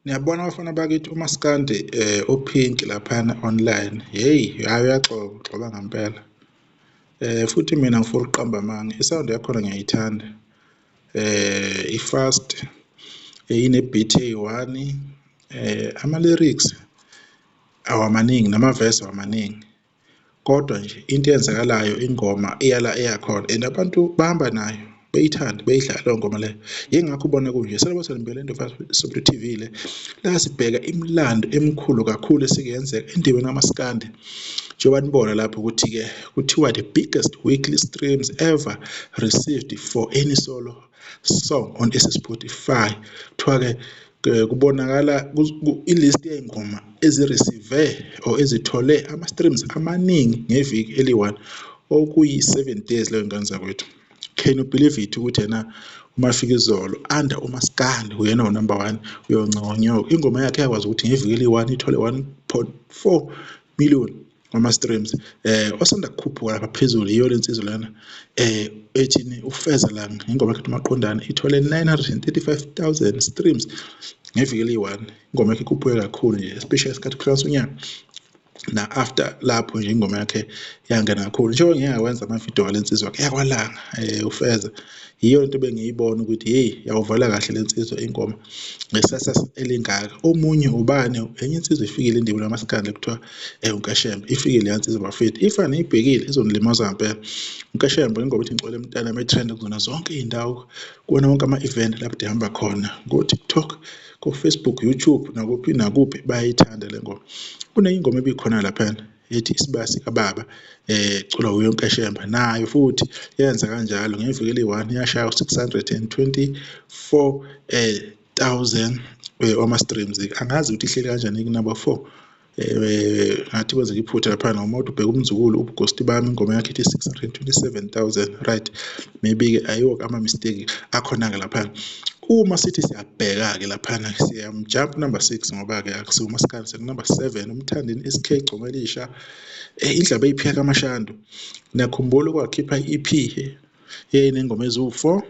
Niyabona abafana bakithi, umaskandi uPink laphana online, hheyi, hhayi uyagxoba, ugxoba ngempela. Futhi mina angifuni ukuqamba amanga, i-sound yakhona ngiyayithanda, i-fast, ine-beat eyi-one, ama-lyrics awamaningi namavesi awamaningi kodwa nje into eyenzakalayo ingoma iya la eyakhona and abantu bahamba nayo beyithande, beyidlale leyo ngoma leyo. Yingakho ubona kunje. Salibona, sanibingelela Indlovu TV le la sibheka imilando emikhulu kakhulu esike yenzeka endimeni kamaskandi, njengoba nibona lapho ukuthi-ke kuthiwa the biggest weekly streams ever received for any solo song on Spotify. Kuthiwa-ke kubonakala i-list yey'ngoma ezi-receive or ezithole ama-streams amaningi ngeviki eliyi-one, okuyi-7 days leyo, ngane zakwethu. Can you believe it ukuthi yena uMafikizolo under umaskandi uyena u-number one? Uyonconyoka ingoma yakhe yakwazi ukuthi ngeviki eliyi-one ithole 1.4 million wama-streams. Osanda kukhuphuka lapha phezulu yiyo le nsizwa lana ethini, uFeza Langa, ingoma yakhe Maqondana ithole 935,000 streams ngeviki eliyi-one. Ingoma yakhe ikhuphuke kakhulu nje, especially isikhathi kuhlukanisa unyaka na-after lapho nje ingoma yakhe yangena kakhulu, njengoba ngike ngawenza amavidiyo ngale nsizwa yakwaLanga, uFeza. Yiyo lento bengiyibona ukuthi hey, yawuvala kahle le nsizwa ingoma ngesasasa elingaka. Omunye ubani? Enye insizwa ifikile endimeni kamaskandi kuthiwa uNkashembe. Ifikile leya nsizwa bafethu, if aniyibhekile izonilimaza ngempela. UNkashembe ingoma ethi "Ngicwele Mntanami" e-trend kuzona zonke iy'ndawo, kuwona wonke ama-event lapho ihamba khona, ko-TikTok, ko-Facebook, YouTube, nakuphi nakuphi, bayayithanda le ngoma. Kunenye ingoma ebikhona laphayana ethi "Isibaya Sikababa", culwa wuye uNkashembe, nayo futhi yenza kanjalo ngeviki eliyi-one yashaya u-624 thousand wama-streams. Angazi ukuthi ihleli kanjani ku-number four, ngathi kwenzeka iphutha laphana noma uthi ubheka umzukulu ubugosti bami, ingoma yakhe ithi 627,000, right? Maybe-ke ayiwo ama-mistake akhona-ke laphana. Uma sithi siyabheka-ke laphana, siyam-jump number six ngoba-ke akusiwo umaskandi, seku-number seven, uMthandeni SK, Gcoma Elisha, indlaba eyiphika kaMashandu. Niyakhumbula ukwakhipha i-EP eyayinengoma eziwu-four,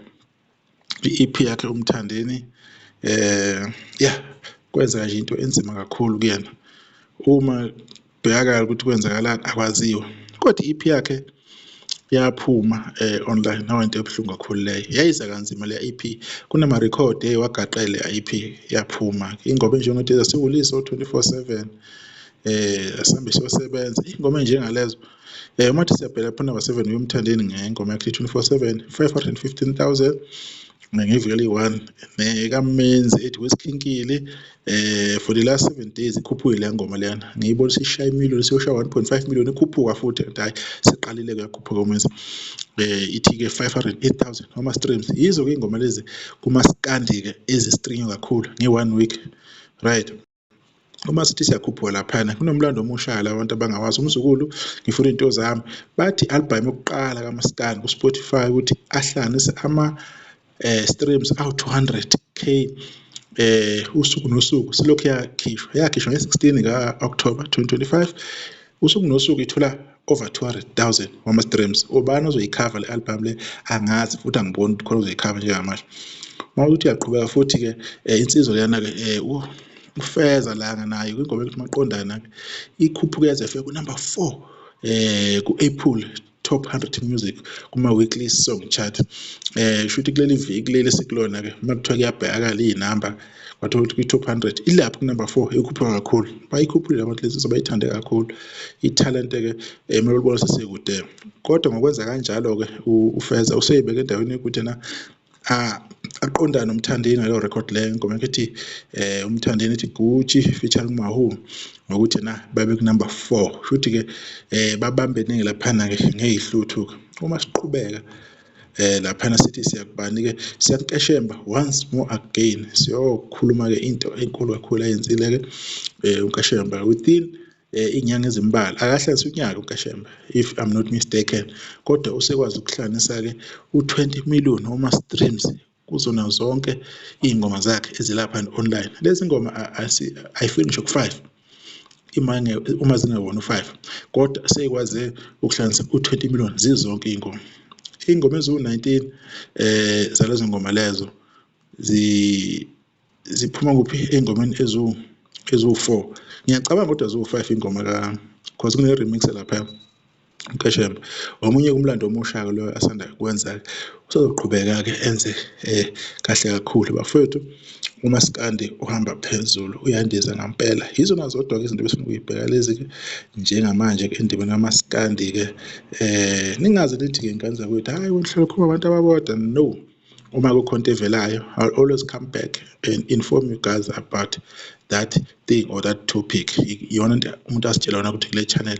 i-EP yakhe uMthandeni. Yeah, kwenzeka nje into enzima kakhulu kuyena. Uma bhekakala ukuthi kwenzakalani akwaziwa, kodwa i-EP yakhe yaphuma online. Nawe, into ebuhlungu kakhulu leyo, yayiza kanzima le EP, kunama-record wagaqele EP yaphuma. Ingoma enjengokuthi "Asiwulise 24/7", "Asambe siyosebenza", ingoma enjengalezo. Uma siyabheka lapha, number 7 uMthandeni ngengoma yakhe 24/7, 515,000 ngeviki eliyi-one. NekaMenzi ethi "Wesikhinkili", for the last 7 days ikhuphukile le ngoma leyana, ngiyibona isishaya imiliyoni, isiyoshaya 1.5 million, ikhuphuka futhi. Hhayi, siqalile kuyakhuphuka uMenzi. Ithi-ke 508,000 wama-streams. Yizo-ke iy'ngoma lezi kumaskandi-ke ezi-stream kakhulu nge-one week, right? Uma sithi siyakhuphuka laphana, kunomlando omusha la abantu abangawazi. Umzukulu, "Ngifuna Iy'nto Zami", bathi i-album yokuqala kamaskandi ku-Spotify ukuthi ahlanganise ama streams awu-200K usuku nosuku selokhu yakhishwa. Yakhishwa nge-16 ka-October 2025. Usuku nosuku ithola over 200,000 wama-streams. Ubani ozoyikhava le album le? Angazi futhi angiboni ukuthi khona ozoyikhava njengamanje. Uma uthi uyaqhubeka futhi-ke, insizwa leyana-ke uFeza Langa, nayo kwingoma ethi "Maqondana-ke" ikhuphuke yaze yafika ku-number four ku-Apple Top 100 Music kuma-weekly song chart. Shuthi kuleli viki leli esikulona-ke, uma kuthiwa kuyabhekakala iy'namba, kwathiwa ukuthi kwi-top 100 ilapho ku-number four, ikhuphuka kakhulu. Bayikhuphulile abantu lezi, bayithande kakhulu ithalente-ke, kumele ulibone sesekude. Kodwa ngokwenza kanjalo-ke uFeza useyibeke endaweni yokuthi ena aqondane noMthandeni ngaleyo record leyo, ingoma yakhe ethi uMthandeni ethi "Gucci" featuring Mahu, ngokuthi na babe ku-number four. Shuthi-ke babambene laphana-ke ngey'hluthu-ke. Uma siqhubeka laphana, sithi siyakubani-ke? SiyakuNkeshemba once more again, siyokhuluma-ke into enkulu kakhulu ayenzile-ke uNkeshemba within iy'nyanga ezimbalwa. Akahlanganisi unyaka uNkeshemba, if I'm not mistaken, kodwa usekwazi ukuhlanganisa-ke u-20 million wama-streams kuzona zonke iy'ngoma zakhe ezilapha online. Lezi ngoma ayifiki ngisho ku-five uma zingewona u-five, kodwa seyikwaze ukuhlanganisa u-20 million zizonke iy'ngoma. Iy'ngoma eziwu-19 zalezo ngoma lezo zi Ziphuma kuphi? Ey'ngomeni eziwu-four ngiyacabanga, kodwa ziwu-five ingoma ka cause kune-remix lapha uKeshemba. Omunye umlando omusha-ke lo asanda kwenza-ke, usazoqhubeka-ke enze kahle kakhulu bafowethu. Umaskandi uhamba phezulu, uyandiza ngampela. Yizona zodwa-ke izinto ebesifuna ukuyibheka lezi-ke njengamanje-ke endimeni kamaskandi-ke. Ningaze nithi-ke ngane zakwethu, hhayi wena uhlala ukhuluma ngabantu ababodwa, no. Uma kukhona into evelayo, I'll always come back and inform you guys about that thing or that topic. Iyona into umuntu asitshela yona ukuthi kule channel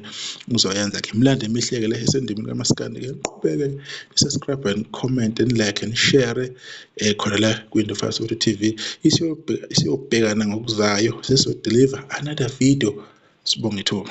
uzoyenza-ke imilando emihle-ke le esendimeni kamaskandi-ke. Niqhubeke ni-subscribe and comment and like and share khona la kwi-Into 5 TV. Isiyobhekana ngokuzayo, sesizodeliver another video. Sibonge ithuba.